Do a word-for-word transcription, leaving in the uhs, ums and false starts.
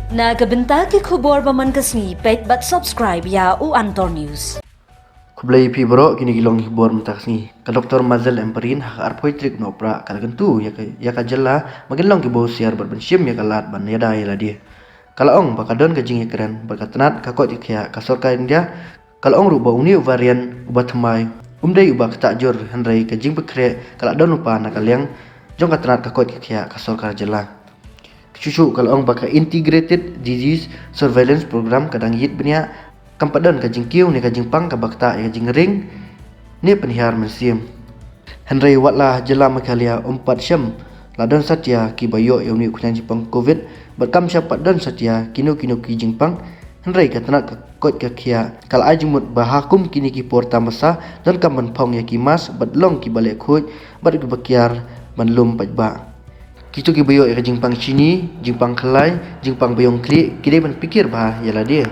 Na ka bynta ki khubor ba man ka sngi, peit bad subscribe ïa u Antor News. Khublei phi baroh, kine ki long ki khubor mynta ka sngi. Ka Doktor Mazel Ampareen ha ka arphew tarik u Nohprah ka la kyntu ïa ka, ïa ka jylla ba kin long kiba husiar bad ban shim ïa ka lad ban ïada ïa lade. Ka la ong ba ka don ka jingïakren bad ka tnat ka koit ka khiah ka sorkar India. Ka la ong ruh ba une u variant uba thymmai um dei uba ktah jur, hynrei ka jingpynkhreh ka la don lypa na ka liang jong ka tnat ka koit ka khiah ka sorkar jylla. Shuh shuh ka la ong ba ka Integrated Disease Surveillance Program ka dang ïit bniah, kam pat don ka jingkiew ne ka jingpang kaba ktah ïa ka jingring ne pynhiar mynsiem. Hynrei wat la jylla Meghalaya um pat shym la don satia kiba ïoh ïa une u khñiang jingpang Covid, bad kam shym pat don satia kino kino ki jingpang, hynrei ka tnat ka koit ka khiah ka la ai jingmut ba ha kum kine ki por tamasa donkam ban phong ïa ki mask bad long kiba leh khuid bad kiba kiar ban lum paidbah. Kito kiba ïoh ïa ka jingpang shini, jingpang khlai, jingpang ba ïong khlieh, ki dei ban pyrkhat bha ïa lade.